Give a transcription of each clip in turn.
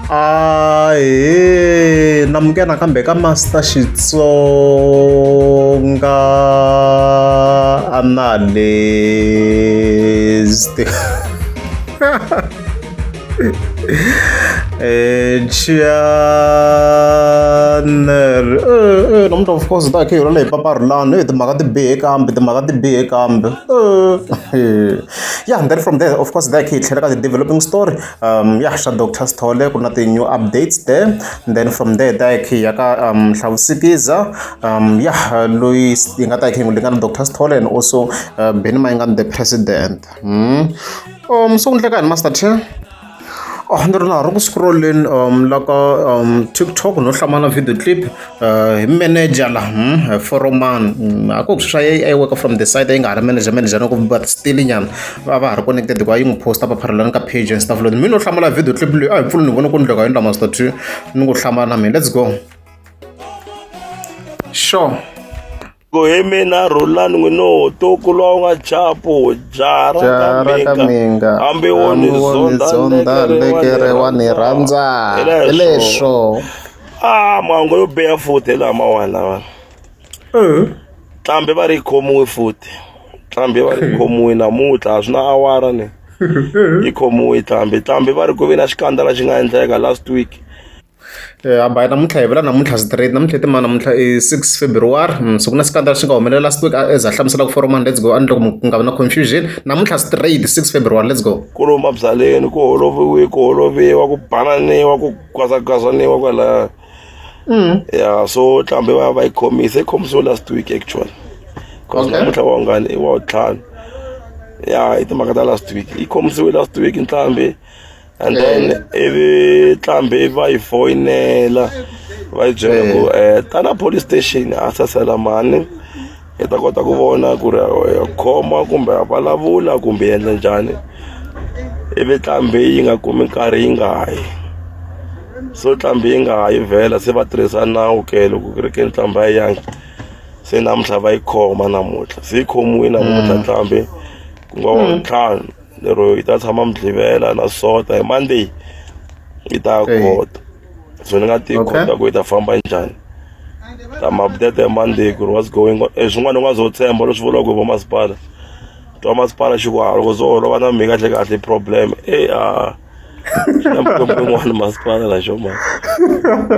Ahee namukela nakambe ka Master Xitsonga Analyst channel namuntlha of course ta khe hi rhwala hi paparhulani timhaka ti bihe kambe timhaka ti bihe kambe yeah and then from there of course ta khe hi tlhela ka ti-developing story ya xa Doctor Sithole ku na ti-new updates there and then from there ta hi khe hi ya ka Hlavusikiza ya loyi hi nga ta hi khe hi n'wi lingana Doctor Sithole and also Benny Mayengani the president. So ku endleka yini Master T? Oh, ni ri na ha ri ku scrolleni la ka TikTok no hlamala video clip hi manager la foromani a ku swa a yi work from the side yi nga ha ri manager manager loko but still nyana va va ha ri connected hikuva yi n'wi post papharhelani ka page and stuff like mi no hlamala video clip leyi a hi pfuli ni vona ku ndleka yini la Master T ni ku hlamala na mina let's go sure. Ku hi mina Rhulani n'wino ntukulu wa n'wa Chapu jaha ra Jaha ra ka ka Mhinga hambi wo hambi ni wo ni zonda zonda lekere wa ni lekere wa ni rhandza rhandza hi hi leswo leswo a mahungu yo biha futhi hi lamawani lawa nqambi va ri yi khomiwe futhi nqambi va ri yi khomiwe namuntlha a swi na awara ni yi khomiwe nqambi nqambi va ri ku ve na xikandza lexi nga endleka last week. Hamba namuntlha hi vula namuntlha straight namuntlha i timani namuntlha i 6 February so ku na scandal xi nga humelela last week as a hlamusela ku foromani let's go a ni loko ku nga vi na confusion namuntlha straight 6 February let's go. Ku lomu mabyaleni ku holoviwe ku holoviwa ku bananiwa ku gwazagwazaniwa kwalaya ya so nqambi va ya va yi khomisa yi khomisiwe last week actually cause namuntlha wa ungani i wa vuntlhanu ya i timhaka ta last week yi khomisiwe last week nqambi. And then ivi nqambi va yi foyinela va yi byela ku tana police station a sasela mhani hi ta kota ku vona ku ri ya khoma kumbe ya vulavula kumbe yi endla njhani ivi nqambi yi nga kumi nkarhi yi nga yi so nqambi yi nga ha yi vhela se va tirhisa nawu ke loko ku ri ke nqambi a yi yangi se namuntlha va yi khoma namuntlha se yi khomiwile namuntlha nqambi ku nga wa vuntlhanu. Lero yi ta tshama Mugqivela na Sonta hi Monday yi ta ya khoto so ni nga tivi khoto ku yi ta famba njhani ta ma update hi Monday ku ri what's going on swin'wana u nga zo tshemba leswi vuriwaka hi vo masipala twa masipala xi ku ha loko zo holova na mhe kahle kahle problem e a xi na mikwembu yin'wana masipala la xo mani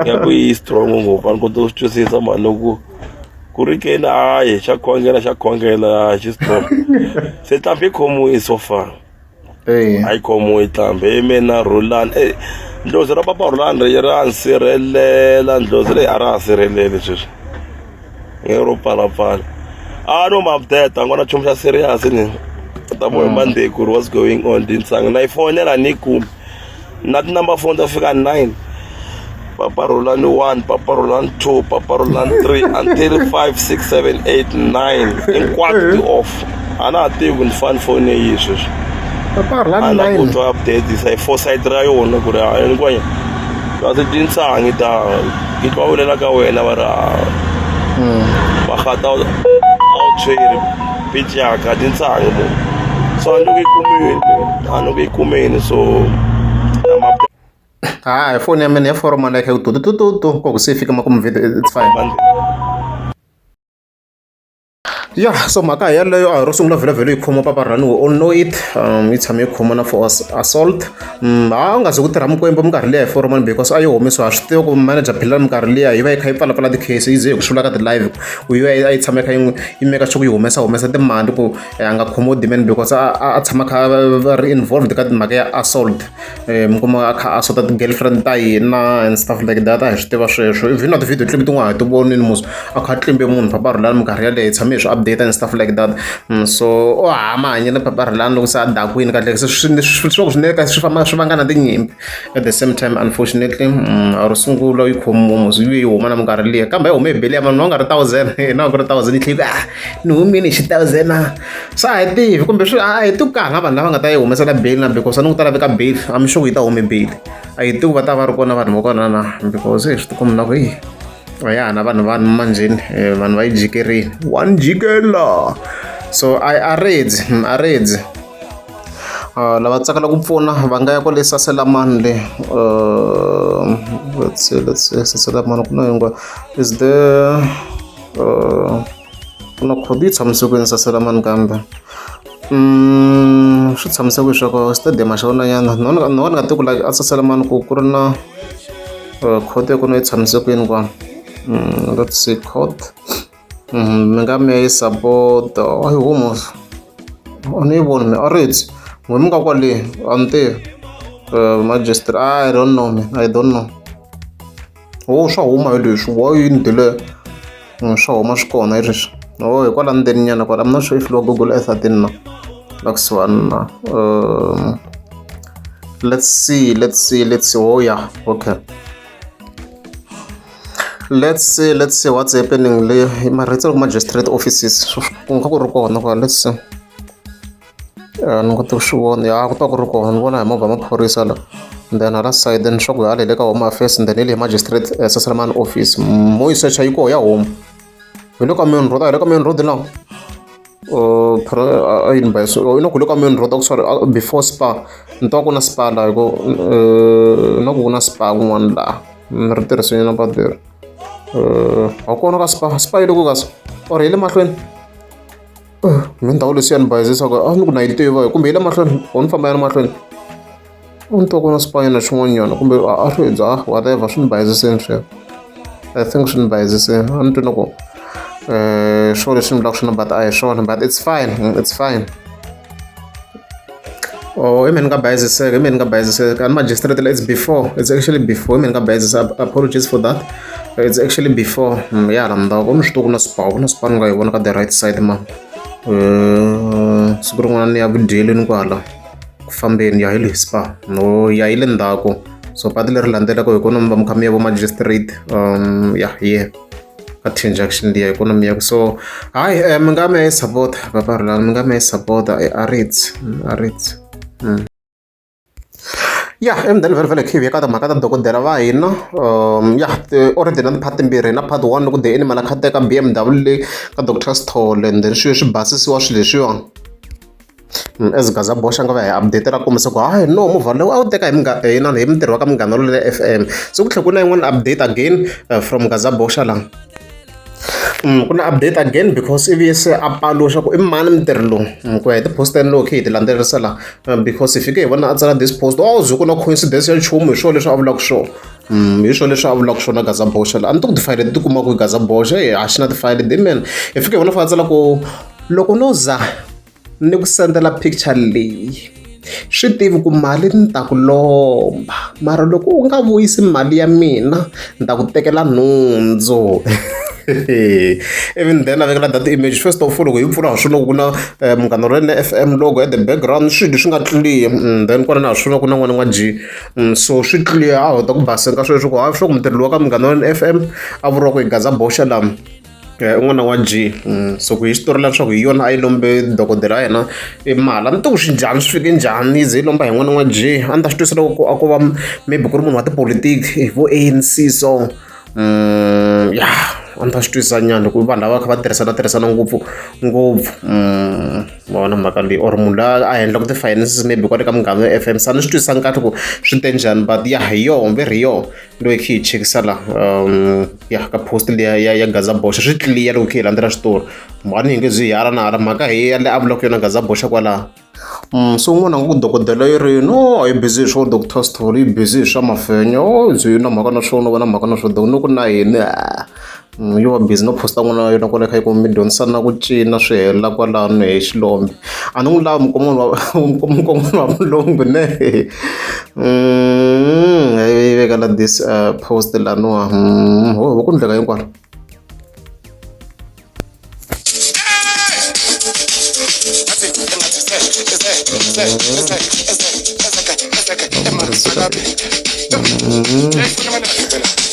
ya ku yi strong ngopfu a ni koti ku swi twisisa mani loko ku ri ke ni hayi xa khongela xa khongela xi strong se nqambi yi khomiwe so far a yi khomiwe nqambi hi mina Rhulani e ndlozi ra papa Rhulani ri ra ni sirhelela ndlozi leyi a ra ha sirheleli sweswi nge ro pfalapfala a no ma update a ngo na nchumu xa serious ni ta vo hi Monday ku ri what's going on tintsanga na yi fonela ni yi kumi na ti-number phone ta fika 9 papa Rhulani 1 papa Rhulani 2 papa Rhulani 3 until 5 6 7 8 9 hinkwato ti off a na ha tivi ku ni fane foni yihi sweswi Papa Rhulani a na ku 9 twa update sa hi foresight ra yona ku ri hayi hinkwanya kasi tinsangi ta yi twa vulela ka wena va ri va gata a wu tshweri pitch yaka tinsangi mo so a ni ku yi kumile a ni ku yi kumeni so hayi foni ya mina ya foromani ya kha yi tu tu tu tu ku se yi fika makumu video it's fine. Ya so mhaka hi yeleyo a hi ro sungula vhele vhele yi khoma papa Rhulani we all know it yi tshame yi khoma na for assault ha u nga ze ku tirha mikwembu minkarhi liya hi foromani because a yi humesiwa ha swi tiva ku manager Philani minkarhi liya yi va yi kha yi pfalapfala ti-case yi ze hi ku swi vula ka ti-live ku yi va a yi tshama yi kha yi n'wi yi make sure ku yi humesa humesa timali ku a nga khomiwi demand because a tshama a kha a ri involved ka timhaka ya assault mi kuma a kha a assault ti-girlfriend ta hina and stuff like that a hi swi tiva sweswo even na ti-video clip tin'wana hi ti vonile mos a kha a tlimbe munhu papa Rhulani minkarhi yaleyo hi tshame hi swi update and stuff like that so u ha mahanyelo papa Rhulani loko se a dakwini kahle se swi swi swi swi swi famba swi vanga na tinyimpi at the same time unfortunately a ro sungula yi khomiwa mos yi yi huma na minkarhi liya kambe yi hume hi beli ya vanhu va nga ri thousand na ku ri thousand yi tlhela ah ni humile hi xi thousand na se a hi tivi kumbe swi a hi tivi ku ka vanhu lava nga ta yi humesela bail na because a ni ku ta laveka bail I'm sure yi ta hume bail a hi tivi va ta va ri kona vanhu va kona na because swi tikomba na ku yi a ya ha na vanhu vanhu manjheni vanhu va yi jikerile one jikela so a a redzi a redzi. Lava tsakelaka ku pfuna va nga ya kwale Saselamani le let's see, let's see, Saselamani ku na yin'wana is there ku na khoto yi tshamise kwini Saselamani kambe swi tshamise kwihi swa ko stadium a xi vona nyana no no ni nga tivi ku like a Saselamani ku ku ri na khoto ya kona yi tshamise kwini kwala let's see court. Mi nga mi ya yi support-a a yi humi a ni yi voni me a ri n'we mi nga kwale a ni tivi magistrate I don't know man I don't know ho swa huma hi leswi why yi ni delay swa huma swi kona hi leswi ho hi kwala ndzeni nyana kwala I'm not sure if lowa Google Earth a ti na la kusuhani na let's see let's see let's see oh yeah okay. Let's see, let's see what's happening le mara yi tsale ku magistrate offices ku nga ku ri kona kwala let's see. Ni kota ku swi vona ya ku ta ku ri kona ni vona hi movha ya maphorisa la then hala side ni swa ku hala hi le ka home affairs then hi le magistrate Saselamani office mo yi secha yi koho ya huma hi le ka main road a hi le ka main road na a yini by so na ku le ka main road sorry before Spar ni twa ku na Spar laha hi ku na ku na Spar kun'wana laha ni ri tirhise nyana patu leri a kona ka Spar Spar yi le ku kasi or yi le mahlweni mi ndhawu leswi ya ni bayizisaka a ni ku na yi tiva kumbe yi le mahlweni or ni famba ya le mahlweni a ni twa ku na Spar nyana xin'wanyana kumbe a swi bya whatever swi ni bayizisini sweswo I think swi ni bayizisini a ni twi na ku swo leswi ni vulaka swona but a hi swona but it's fine it's fine oh i mina ni nga bayiziseka i mina ni nga bayiziseka ani magistrate la it's before it's actually before i mina ni nga bayizisa apologies for that it's actually before ya hala ndzhaku ni swi tiva ku na Spar ku na Spar ni nga yi vona ka the right side ma siku rin'wana ni ya vudyeleni kwala ku fambeni ya hi le Spar no ya yi le ndzhaku so patu leri landzelaka hi kona mi va mi kha mi ya vo magistrate ya yeah ka transaction liya hi kona mi ya so hayi mi nga mi ya yi support papa Rhulani mi nga mi ya yi support a ritsi a ritsi. Ya emudeni vhele vhele khe hi vuya ka timhaka ta dokodela va hina ya already na ti-part timbirhi na part one loko the animal a kha teka B_M_W leyi ka doctor Sithole and then swi swi basisiwa swilo leswiwani. As Gaza boxa nga va hi update-ela kombisa ku hayi no movha lowu a wu teka hi hi inani hi mutirhi wa ka Munghana Lonene F_M se ku tlhela ku na yin'wana update again from Gaza boxa la ku na update again because ivi se a paluxa ku i mani mutirhi lowu ku ya hi ti-post ta yena loko hi ti landzelerisa la because hi fike hi vona a tsala this post a wu ze ku na coincidence ya nchumu hi swona leswi a vulaka swona hi swona leswi a vulaka swona Gaza boxa la a ni ti ku tifayele ti kumaka hi Gaza boxa a xi na tifayele man hi fike hi vona fika a tsala ku loko no za ni ku sendela picture leyi swi tivi ku mali ni ta ku lomba mara loko u nga vuyisi mali ya mina ni ta ku tekela nhundzu even then a vekela that image first of all loko yi pfula ha swona ku na Munghana Lonene F_M logo at the background swilo swi nga clear then kwala na ha swona ku na n'wana n'wa G so swi clear a hota ku baseka sweswo ku hayi swa ku mutirhi wa ka Munghana Lonene F_M a vuriwa ku hi Gaza boxa lama i n'wana wa G so ku hi xitori leswaku hi yona a yi lombe dokodela ya yena i mali a ni tivi ku swi njhani swi fike njhani yi ze yi lomba hi n'wana wa G a ni ta swi twisisa loko a ko va maybe ku ri munhu wa tipolotiki vo A_N_C so ya a ni ta swi twisisa nyana loko vanhu lava kha va tirhisana tirhisana ngopfu ngopfu ma vona mhaka leyi or munhu loyi a endlaka ti-finances maybe kwale ka Munghana F_M se a ni swi twisisanga kahle ku swi te njhani but ya hi yoho ve ri hi yoho loyi khe hi chekisa la ya ka post liya ya ya Gaza boxa swi clear loko khe hi landzela xitori mhani hi nge byi hi hala na hala mhaka hi ya le a vulaka yona Gaza boxa kwalaho so un'wana a nga ku dokodela yi ri no a yi busy hi swo doctor Sithole yi busy hi swa mafenya o byi na mhaka na swona va na mhaka na swona ni ku na yini yo va busy no post-a n'wana wa yona kwale kha yi ku mi dyondzisana ku cina swi helela kwalano hi xilombe a ni n'wi lavi mukon'wana wa mukon'wana wa mulungu ne yi veka la this post laniwa ho ku ndleka hinkwaro.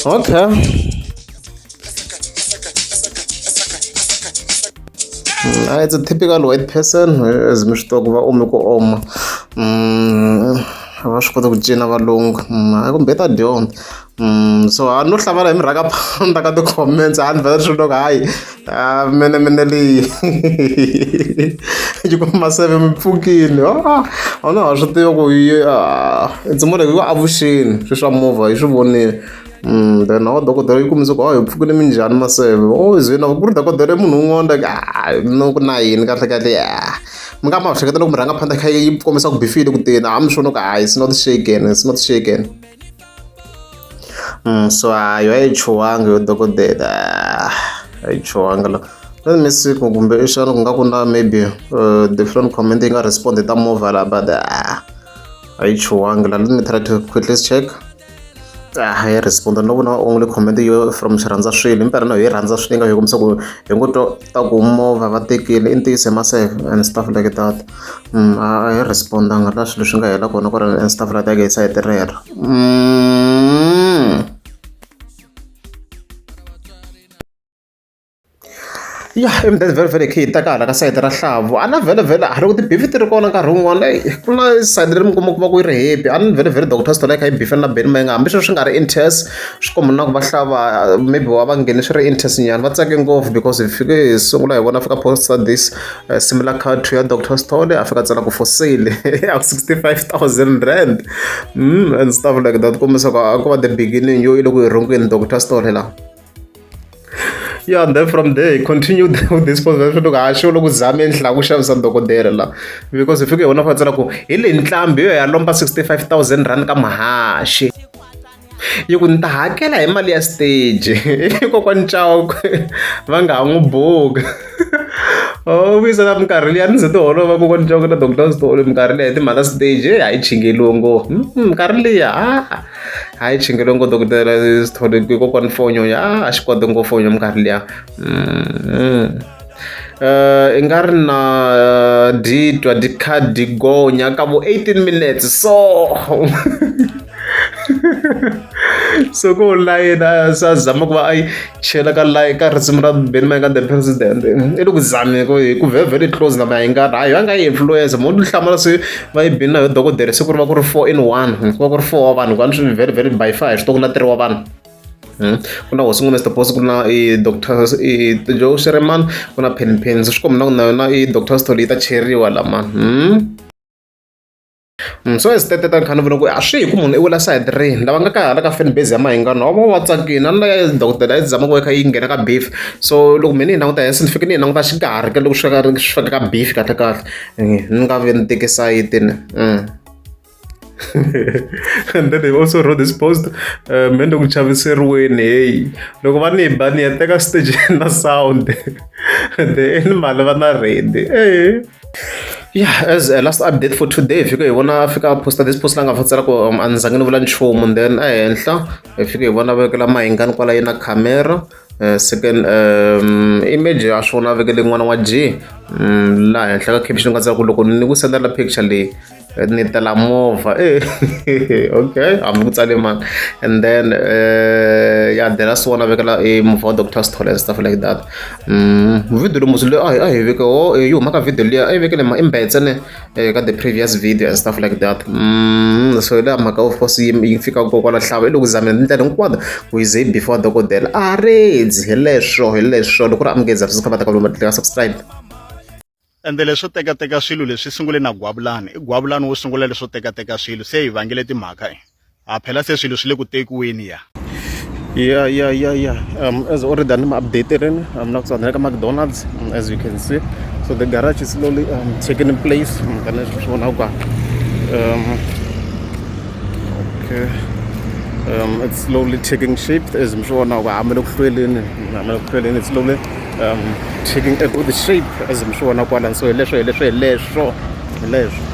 Okay. It's a typical white person as mi swi tiva ku va ome ku oma va swi kota ku cina valungu kumbe ta dyondza. So a no hlamala hi murhangaphandha ka ti-comments a ni vhela swi loko hayi a menemene leyi yi kuma maseve mi pfukile a na ha swi tiva ku yi it's more like ku avuxeni swilo swa movha yi swi vonile. Then wa dokodela yi kumise ku hi pfukile minjhani maseve o ze na ku ri dokodela i munhu un'wana like a no ku na yini kahle kahle ya mi nga ma hleketa loko murhangaphandha kha yi kombisa ku bifile ku teni a mi swi vona ku hayi it's not shaken, it's not shaken. So hayi a yi chuhangi yo dokodela, a yi chuhangi la. Let me see ku kumbe xana ku nga ku na maybe different comment yi nga respond ta movha la, but a yi chuhangi la. Let me try to quickly check. Ah, yi respond no vona only comment yo from xirhandza swilo impela na yi rhandza swilo nga yi kombisa ku hi ngo twa ta ku movha va tekile i ntiyiso hi maseve and stuff like that. A yi respondanga la swilo swi nga hela kona kwala and stuff like that hi sayiti rero. Ya i that very very key teka hala ka sayiti ra Hlavu a na vhele vhele a loko ti-beef ti ri kona nkarhi wun'wana eyi ku na sayiti leri mi kuma ku va ku yi ri happy a ni vhele vhele Doctor Sithole yi kha yi beef na Benny Mayengani hambi sweswi swi nga ri intense swi komba na ku va hlava maybe wa va ngheni swi ri intense nyana va tsake ngopfu because hi fike hi sungula hi vona fika posta this similar car to ya Doctor Sithole a fika tsala ku for sale ya R65 000 and stuff like that kombisa ku a ku va the beginning yo yi le ku hi rhungeni Doctor Sithole laha. Yeah, and then from there he continued with this post loko ha xo loko zame endla ku xavisa dokodela la because hi fike hi vona fa tsala ku hi le ntlhambi yo ya lomba R65 000 ka muhaxi yi ku ni ta hakela hi mali ya stage kokwani Chauke va nga ha n'wi buka. Oh vuyisa na minkarhi liya ni ze ti holova kokwani Chauke na Doctor Sithole minkarhi liya hi timhaka stage a yi chingeliwe ngopfu minkarhi liya a yi chingeliwe ngopfu dokodela Sithole kokwani Fonyo a xi koti ngopfu Fonyo minkarhi liya. I nga ri na dyi twa dyi kha dyi gonya ka vo 18 minutes so so ku layeni se a zama ku va a yi chela ka line ka risimu ra Benny Mayengani the President i le ku zameni ku hi ku very very close na Mayengani hayi va nga yi influence mo hlamala se va yi bini na yo dokodela se ku ri va ku ri four in one ku va ku ri four wa vanhu ku a ni swi very very by far hi swi tiva ku na three wa vanhu. Ku na hosi Mr Boss ku na i Doctor i Joe Shirimani ku na Penny Penny swi komba na ku na yona i Doctor Sithole yi ta cheriwa la mani. So as tete ta ni kha ni vona ku a swi hi ku munhu i wela sayiti rihi lava nga ka hala ka fan base ya Mayengani va va va tsakile na la ya dokodela yi zama ku va yi kha yi nghena ka beef so loko mina ni yi languta ni fike ni yi languta xikarhi ka loko swi fika swi fika ka beef kahle kahle ni nga vi ni teke sayiti ni. And then they also wrote this post me ni ku chaviseriweni heyi loko va ni ba ni ya teka stage na sound then mali va na ready eh. Yeah, as a last update for today fika hi vona fika posta this post la nga fatsela ku a ni zangi ni vula nchumu then ehenhla hi fika hi vona vekela Mayengani kwala yi na camera second image ya swona vekele n'wana wa G laha henhla ka caption nga tsala ku loko ni ku sendela picture leyi ni tela movha okay hambi ku tsale mani and then ya the last one a vekela i movha wa Doctor Sithole and stuff like that. Video lowu musi loyi a hi veke wo yi huma ka video liya a yi vekele i mbetse ne ka the previous video and stuff like that. So hi laha mhaka of course yi fika kokwala hlava i le ku zameni tindlela hinkwato ku yi ze yi before dokodela a redzi hi leswo hi leswo loko ri amukeza swi kha va ta ka subscribe. Ende leswo tekateka swilo leswi sungule na Gwavulani i Gwavulani wo sungula leswo tekateka swilo se hi vangele timhaka e ha phela se swilo swi le ku tekiweni ya. Yeah. As already I'm updated, I'm not on McDonald's, as you can see. So the garage is slowly taking in place. Okay. It's slowly taking shape as I'm sure now. I'm looking, it's slowly taking a good shape as I'm sure now. So, leswo, leswo, leswo, leswo.